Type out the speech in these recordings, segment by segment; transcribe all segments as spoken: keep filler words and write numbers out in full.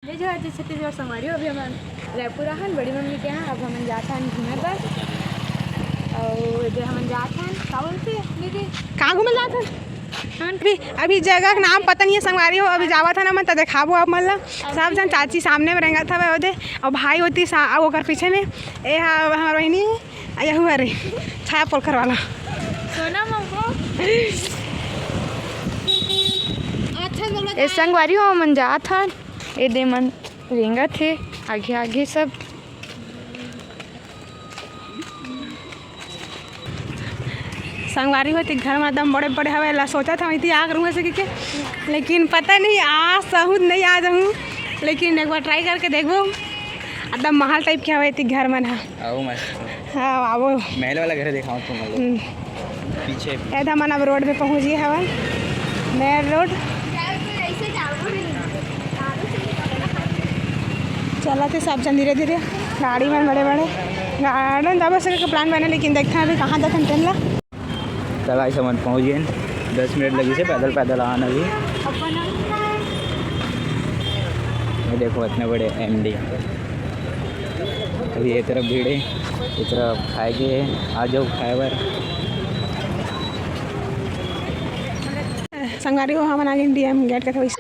जय जोहार, जय छत्तीसगढ़ संगवारी हो। अभी हमन रायपुर आहन बड़ी मम्मी के यहाँ। अब हमन जात हन घूमे बर। अउ एदे हमन जात हन, का बोलथे दीदी? कहाँ घूमे जात हन? हमन अभी, अभी जगह के नाम पता नहीं है संगवारी हो। अभी जावत हन हमन, त देखाबो आप मन ला। सब झन चाची सामने में रेंगत हवे ओदे, अउ भाई होती सा-, अउ ओकर पीछे में ए हा हमर बहिनी, अउ यहू हरे छाया पोलखर वाला। सोना ममको। अच्छा बोलो ए संगवारी हो, हमन जात हन। ए दे मन रेंगत हे, आगे आगे सब। संगवारी हो, एती घर में एकदम बड़े बड़े हवे ला, सोचत हवं एती आग रहूँ ऐसे कहिके, लेकिन पता नहीं आ सहूँ नहीं आ जाहूँ, लेकिन एक बार try करके देखबो। एकदम महल type के हवे एती घर मन हा। आओ मस्त। हाँ, आओ। महल वाला घर दिखाओ तुम लोग। हम्म। पीछे। ए दे हमन अब road पे पहुँच गे हवन, main road। चलत हे सब झन धीरे धीरे, गाड़ी में बड़े बड़े garden जाबो से के plan बने, लेकिन देखते हैं अभी कहाँ जाथन train ला। त guys, हमन पहुँच गेन, दस मिनट लगिस हे पैदल पैदल आना भी। ये देखो, इतने बड़े एमडी। अभी ये तरफ भीड़ है, ये तरफ खाए के है, आ जाओ खाए बर। संगवारी हो, हमन आ गेन डीएम गेट के थोड़ी सी।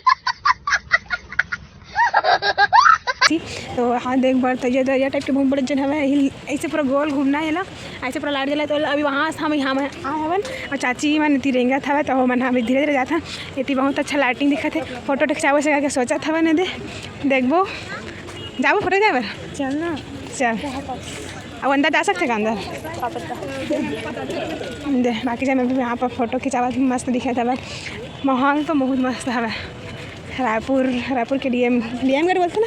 तो हाँ, देख बर तो ये दरिया type के बहुत बड़े जन हवे, यही ऐसे पूरा गोल घूमना है ना, ऐसे पूरा light जला। तो अभी वहाँ से हम यहाँ में आए हवन और चाची मन एती रेंगत हवे, तो हमन अभी धीरे धीरे जात हन। एती बहुत अच्छा lighting दिखत है, photo खिंचावे से करके सोचत हवन। एदे देखबो, जाबो photo खिंचावे बर? चल ना। चल। अब अंदर जा सकथे का अंदर? दे, बाकी जन अभी यहाँ पर photo खिंचावत, मस्त दिखत हवे। माहौल तो बहुत मस्त हवे। रायपुर, रायपुर के डीएम, डीएम घर बोलथे ना,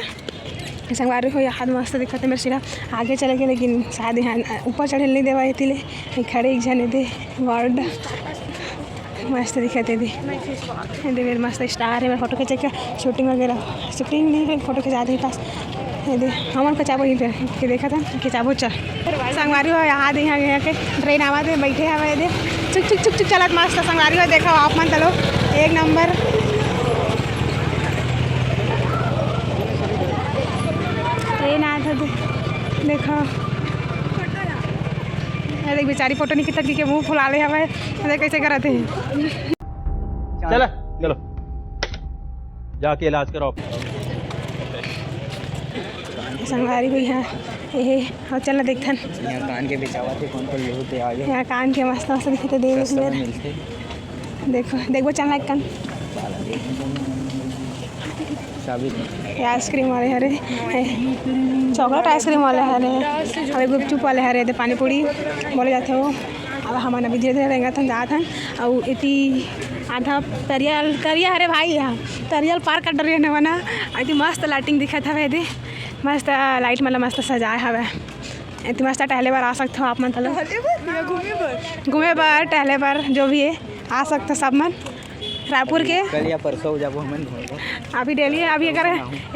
संगवारी हो, यहाँ मस्त दिखत हे। मेरे सिरा आगे चले गए, लेकिन शायद यहाँ ऊपर चढ़े नहीं देवा एती ले। ये खड़े एक झन एदे guard, मस्त दिखत हे एदे। एदे मेरे मस्त star है, मेरे photo खींचे के shooting वगैरह, shooting नहीं, photo खिंचा दे पास। एदे हमन खिंचाबो यहीं पे, के देखत हन, खिंचाबो चल। संगवारी हो, यहाँ दे, यहाँ, यहाँ के train आवा दे, बैठे हवे एदे, चुक चुक चुक चुक चलत मस्त। संगवारी हो, देखो आप मन तलो, एक number train आत हे, देखो। ये देख बेचारी photo नहीं खींचत, के मुँह फुला ले हवे, देख कैसे करत हे। चला, चलो, जाके इलाज कराओ। संगवारी हो, यहाँ ये हे, और चल ना देखथन। यहाँ कान के बेचावत हे, कौन कौन लेहू ते आ जाओ। यहाँ कान के मस्त मस्त दिखत हे, देख सस्ता में मेर। मिलथे। देखो, देखबो चल ना एक कन। चाबी। ये ice cream वाले हरे, chocolate ice cream वाले हरे, अउ गुपचुप वाले हरे, एदे पानी पूरी बोले जाथे वो। अब हमन अभी धीरे धीरे रेंगत हन, जात हन। अउ एती आधा तरिया, तरिया हरे भाई, यहाँ तरिया ल पार कर डरे हन हमन। एती मस्त lighting दिखत हवे, एदे मस्त light मन ला मस्त सजाए हवे। एती मस्त टहले बर आ सकथो आप मन तलो। टहले बर या घूमे बर? घूमे बर, टहले बर, जो भी है, आ सकथो सब मन। रायपुर के कल या परसों जाबो हमन घूमे बर। अभी daily, अभी एकर,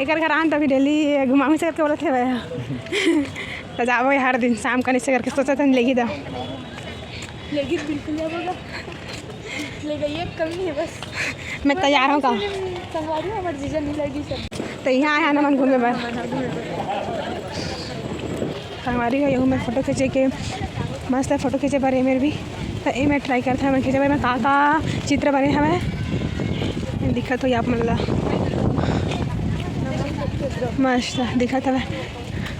एकर घर आन तो अभी daily घुमाहूँ से करके बोलत हे भैया। तो जाबो हर दिन शाम कने से करके सोचत हन, लेगी दा। लेगी बिल्कुल जाबो गा। ले गई, एक कमी है बस। मैं तैयार हूँ का? संगवारी हमारे जीजा नहीं लगी सब। तो यहाँ आए हैं ना मन घूमे बर। संगवारी हो, यहू में photo खींचे के मस्त हे, photo खींचे बर ए मेर भी। तो ए में try करथे हमन खींचे बर, एमा का का चित्र बने हवे, दिखत होही आप मन ला। मस्त दिखत हवे।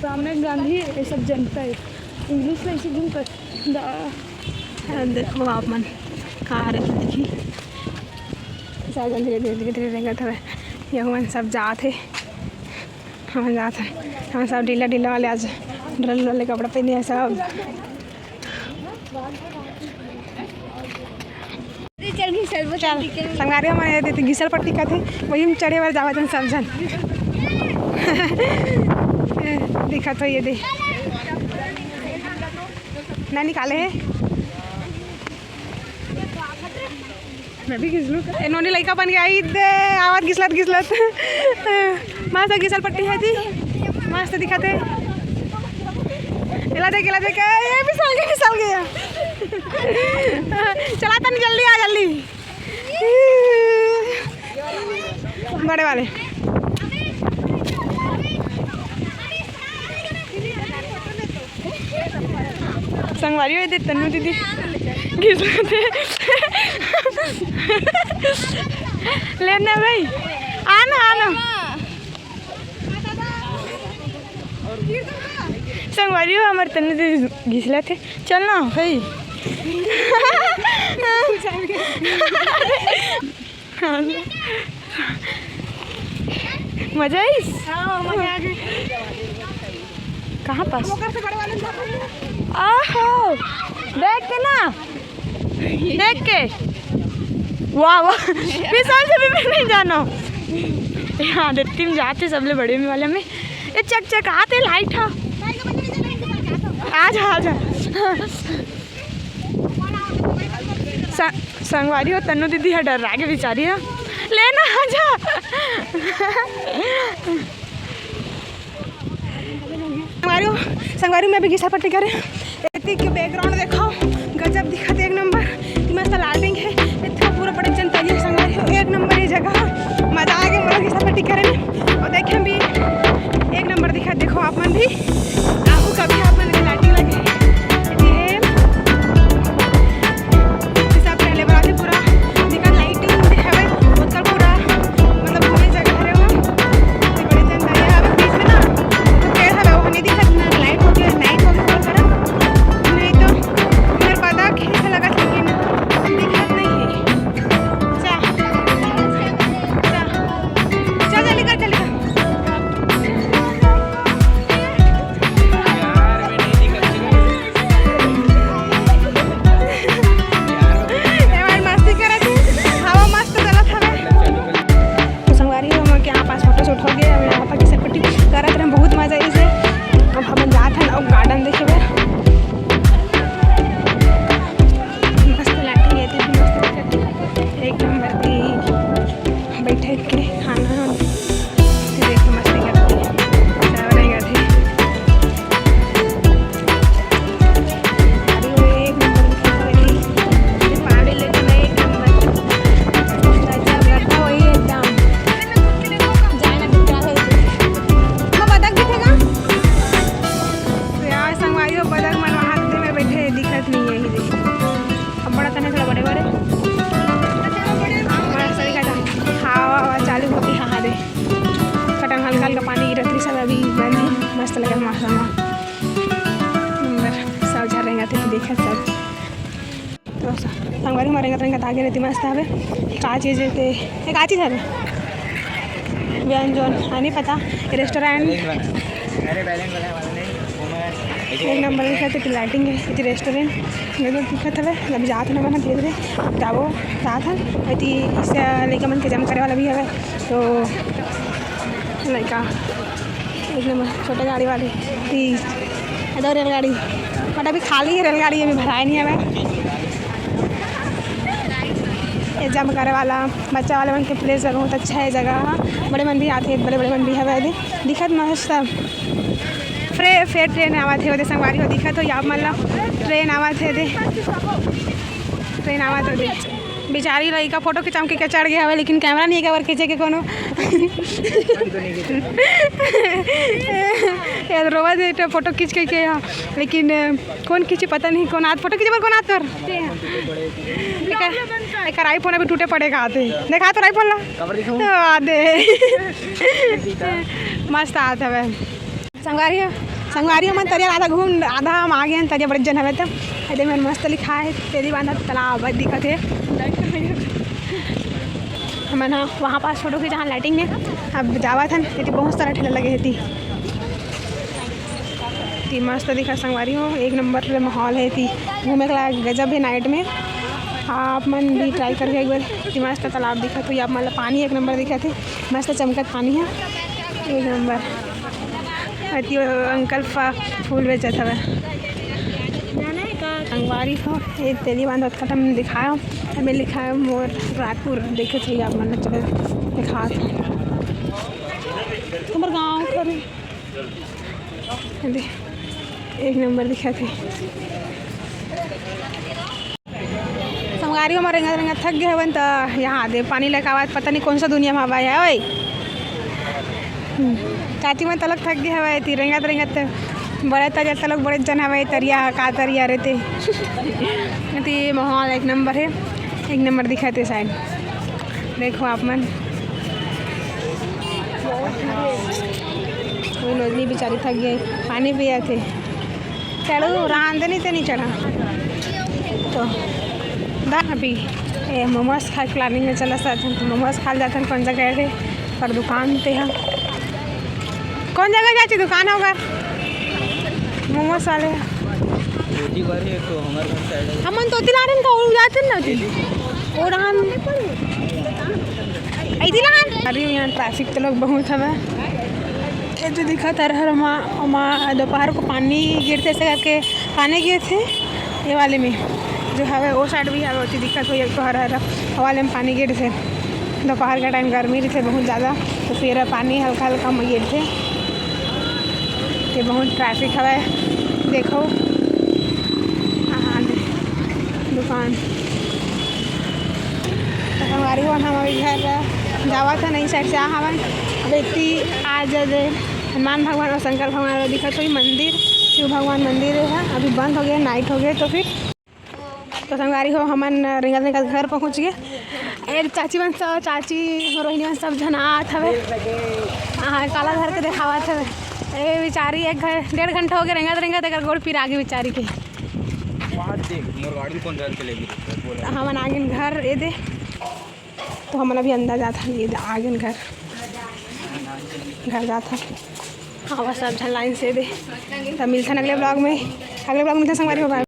सामने गांधी, ये सब जनता है। English में इसे घूम कर दा। देखो आप मन का हरे, देखी। साधन धीरे धीरे, धीरे धीरे रेंगत हवे। यहू मन सब जात हे। हमन जात हन, हमन सब ढीला ढीला वाले, आज ढीला वाले कपड़ा पहने हैं सब। चल घिसल पट्टी। चल, संगवारी हमन ये देते घिसल पट्टी कथे, वही में चढ़े बर जावत हन सब झन। दिखत हो ये दे, ना निकाले हे। मैं भी घिसलू का? ए नोनी लइका बन गया, ई दे, आवत घिसलत घिसलत। मस्त घिसल पट्टी हे जी, मस्त दिखत हे। एला देख, एला देख, ए, फिसल गया, फिसल गया। चला तनी जल्दी आ, जल्दी। बड़े वाले। संगवारी हो, ये दे तन्नू दीदी। घिसलाथे। लेना भाई, आना, आना। संगवारी हो, हमर तन्नू दीदी घिसलाथे। चल ना भाई। मजा आइस? हाँ, मजा आ गई। कहाँ पास? ओकर से बड़े वाले में जाकर। आहो, देख के ना, देख के। वाह, वाह। विशाल से भी मैं नहीं जानो। हाँ, दे, तुम जाते सबले बड़े में वाले में। ये चक चक आते लाइट हा। आ जा, आ जा। स-, संगवारी हो, तन्नू दीदी ह डर्रा गे बिचारी ह। ले ना, आ जा। संगवारी हो, संगवारी हो, मैं भी घिसा पट्टी करे। एती के background देखो, गजब दिखत, एक नंबर। मस्त lighting हे। एती पूरा बड़े जन तरिया संगवारी हो, एक नंबर ये जगह। मजा आ गया मोला घिसा पट्टी करे में। और देखे भी एक नंबर दिखत, देखो आप मन भी। आपको कभी आप मन के lighting लगे। ये सब पहले बराबर पूरा दिखत, lighting भी हवे, ओकर पूरा मतलब घूमे जगह हरे वो। ये बड़े जन तरिया हवे बीच में ना, तो पेड़ हवे, वो नहीं दिखत ना, light हो गया, night हो गया, पूरा तरफ। नहीं तो मेरे पता कैसे लगा, लेकिन दिखत नहीं है। जा, जा, जा, जल्दी कर, जल्दी कर। ए भाई, मस्ती करत हे, हवा मस्त चलत हवे। तो संगवारी हो, हमन के यहाँ पास photo shoot हो गया। अब यहाँ पर घिसा पट्टी करत रहे, बहुत मजा आइस हे। अब हमन जात हन अउ garden देखे बर। मस्त lighting हे, एती भी मस्त दिखत हे। एक नंबर दी बैठे के खाना। देखो मस्ती करत हे, चावल आएगा थे। अरे वो एक नंबर दिखत हे, ये पहाड़ी लेकिन एक नंबर। गजब लगता वही एकदम। जाए ना दिख रहा है। हाँ, बतख दिखेगा। तो यार संगवारी हो, बतख मन वहाँ में बैठे दिखत नहीं है, ये देखो। अब बड़ा तने थोड़ा बड़े बड़े। बड़ा सही का हवा, हवा चालू होती, हाँ, हाँ, दे। कटन हल्का हल्का पानी गिरत रही, सब अभी बंद है। मस्त लगे मौसम। नंबर सब झर रहेंगे, तो देखा सब। तो स-, संगवारी हमारे रेंगत रेंगत आगे रहती मस्त हवे। का चीज है ते, ये का चीज हवे? व्यंजन, हाँ, नहीं पता। रेस्टोरेंट। अरे, बैलेंस वाला, वाला नहीं, वो मैं एक नंबर दिखत हे, lighting हे, एती रेस्टोरेंट। गजब दिखत हवे, अभी जात हन हमन धीरे धीरे, जाबो, जात हन। एती इस लइका मन के जम करे वाला भी हवे, तो लइका एक नंबर छोटे गाड़ी वाले, ती, इधर रेलगाड़ी, but अभी खाली है रेलगाड़ी, अभी भराए नहीं हवे। ये जम करे वाला, बच्चा वाले मन के प्लेस बहुत अच्छा है जगह, बड़े मन भी आते हैं, बड़े बड़े मन भी हवे। दिखत मस्त। फ्रे-, फेर ट्रेन आवत हे, ओदे संगवारी हो दिखत हो, आप मन ला ट्रेन आवत हे दे, ट्रेन आवत हे दे। बिचारी लइका फोटो खिंचाम के चढ़ गए हवे, लेकिन कैमरा नहीं हे काबर खींचे के कोनो। ये रोवा दे तो फोटो खींच के, के हा, लेकिन कौन खींची पता नहीं, कौन हाथ फोटो खींचे बर कौन हाथ कर। एकर, एकर iPhone अभी टूटे पड़े का आते। देखा तो iPhone ला। काबर दिखाऊं? आ दे। मस्त आत हवे। संगवारी हो, संगवारी हो, मन तरिया आधा घूम, आधा हम आ गए हैं, तरिया बड़े जन हवे तो। एदे मन मस्त लिखा है, तेली बांधा तालाब दिखत है। हमन ह वहाँ पास फोटो खींचा हन lighting में। अब जावत हन, एती बहुत सारा ठेला लगे हे एती। ती मस्त दिखा संगवारी हो, एक नंबर माहौल है ती। घूमे के लायक गजब है night में। आप मन भी try करके एक बार। ती मस्त तालाब दिखत हो, आप मन ला पानी एक नंबर दिखत है, मस्त चमकत पानी है, एक नंबर। अति अंकल फा-, फूल बेचत हवे। संगवारी हो, ये तेली बांध कटम दिखायो, हमें लिखायो मोर रायपुर। देखे चाहिए आप मन ला, चलो दिखा। तुम्हार गाँव करे। दे, एक नंबर दिखत हे। संगवारी हो, हमर रेंगत रेंगत थक गए हवन, त यहाँ दे पानी लेके आवत, पता नहीं कौन सा दुनिया में हवा है। ओए, हम्म, चाची मन तलक थक गए हवे, ती रेंगत रेंगत बड़े तरिया, त लोग बड़े जन हवे, तरिया ह, का तरिया रे ते। त ये माहौल एक नंबर हे, एक नंबर दिखत हे साइड। देखो आप मन, वो नोजनी बेचारी थक गई, पानी पिया थे। चढ़ू, रांध नहीं ते नहीं चढ़ा। तो दा अभी ए, मोमोज खाए planning में चला साथ, मोमोज खा जाथन। कौन जगह है पर दुकान ते हम कौन जगह जाची दुकान होगा? मोमोज वाले। रोटी बारी है तो हमारे घर side है। हमन तो तिलारन का उड़ जाते ना जी। उड़ान। ऐ तिलारन। अरे यहाँ traffic तो लोग बहुत हवे। ये जो दिखत हर हर मा, मा दोपहर को पानी गिरते से करके पानी गिरते ये वाले में जो हवे, वो side भी हवे, ओती दिक्कत होई, एक तो हर हर हवा ले में पानी गिरथे। दोपहर का time गर्मी रहिथे बहुत ज़्यादा, तो फिर पानी हल्का हल्का में गिरथे। ते बहुत traffic हवे, देखो। हाँ, दुकान। तो संगवारी हो, हम अभी घर जावत हन, इही side से आ हवन। अब इतनी आज हनुमान भगवान और शंकर भगवान वाला दिखत होई मंदिर, शिव भगवान मंदिर है, अभी बंद हो गया, night हो गया, तो फिर तो संगवारी हो, हमन रेंगत रेंगत घर पहुँच गए। ए चाची मन सब, चाची रोहिणी मन सब झन आत हवे। हाँ, काला धर के देखावत हवे। ए बेचारी एक घ-, डेढ़ घंटा हो गया रेंगत रेंगत, एकर गोड़ पिरा गे बेचारी के। बात देख, मोर गाड़ी कौन धर के लेगी? तो हमन आगिन घर, ए दे। तो हमन अभी अंदर जात हन, ये दे आगिन घर, घर जात हन। हाँ, बस सब झन line से दे। तब मिलथन अगले vlog में, अगले vlog में मिलथन संगवारी हो।